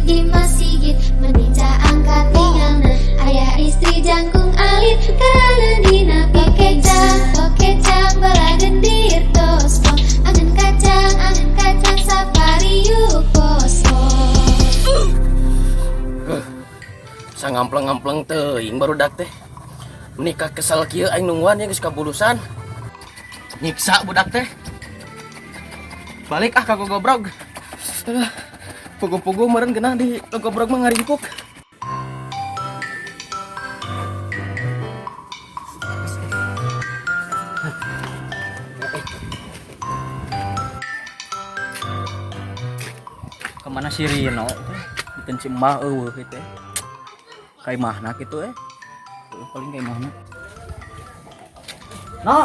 di masjid meni caang katingalna aya istri jangkung alit karana dina kecang kecang balagendir tospong angen kacang sapariuk pospong. Sangampleng-ngampleng teuing barudak teh. Menikah kesel kieu aing nungguan ya geus kabulusan. Nyiksa budak teh. Balik ah ka gogobrog. Aduh, pugu-pugu meureun geunah di gogobrog mah ngaringkuk. Kemana si Rino teh? Diten si Mbah eueuh kitu teh. Ka imahna kitu eh. Heueuh, paling ka imahna. No.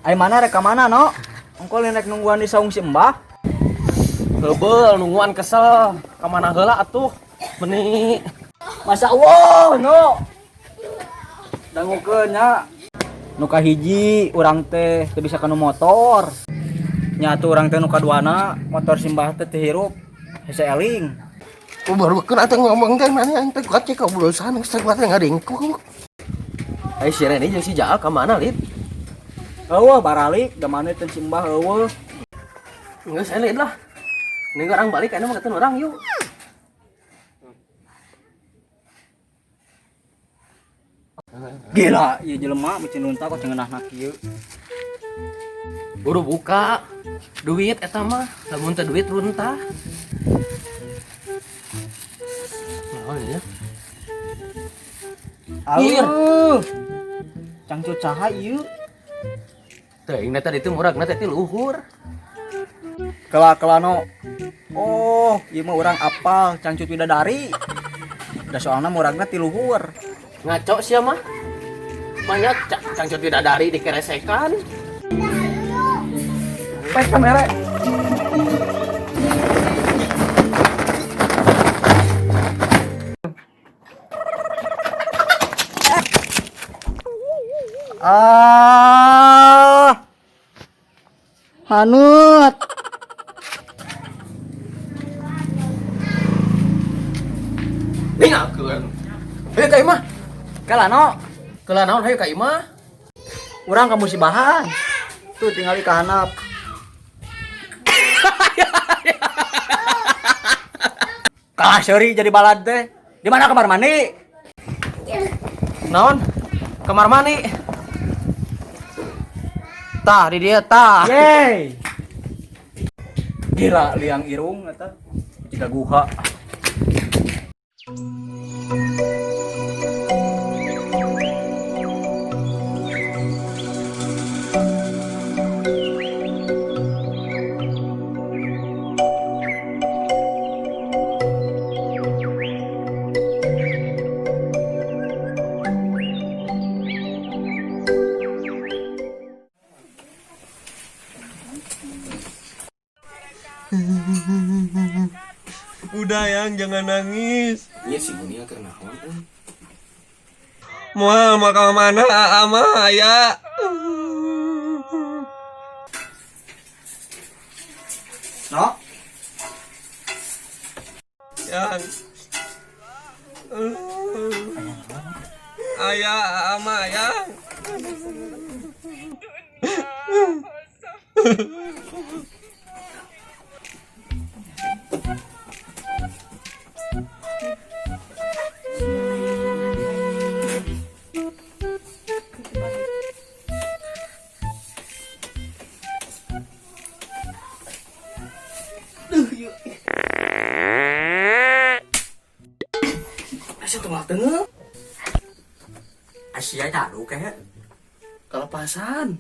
Ai mana rek ka mana, no? Engko rek nungguan di saung si Mbah. Heubeul nungguan kesel. Ka mana heula atuh? Meni Masya Allah, no. Dangukeun nya. Nu kahiji urang teh teu bisa kanu motor. Nya atuh urang teh nu kaduana motor si Mbah teh teu hirup. Hese eling. Oh, baru kan atuh ngomong teh mana aing teh kuat cek kabulusan geus teh kuat ngaringkuk. Ai si Reni jeung si Jaal ka mana, Lid? Eueuh baralik, da mana teh si Mbah eueuh. Geus Lid lah. Ini orang balik kayaknya mau ketemu orang yuk. Gila, ieu jelema meuceun lunta kok cengenahna kieu. Buru buka duit eta mah, lamun teu duit runtah. Naon ya? Auh. Cangcut saha ieu? Teuing na tadi teh muragna teh ti luhur. Kela-kela no. Oh, ieu mah urang apal cangcut widadari. Da soalna muragna ti luhur. Ngaco sia mah. Banyak cangcut widadari dikeresekan. Pes kamera. Ah. Hanut. Ningalkeun. Hayu ka imah. Kela no. Kela naon hayu ka imah? Urang ka musibahan. Tuh tinggali ka handap. Kalah seuri jadi balad teh. Di mana kamar mandi? Naon? Kamar mandi. Tah di dia tah. Yeay. Gila liang irung eta. Jika guha. Udah yang jangan nangis. Iya si Bunia keur naon euy? Moal mau ka mana aa mah aya. No. Yang. Aya aa mah yang. Asa tunggal tengah. Asia jadu kayak Kelepasan.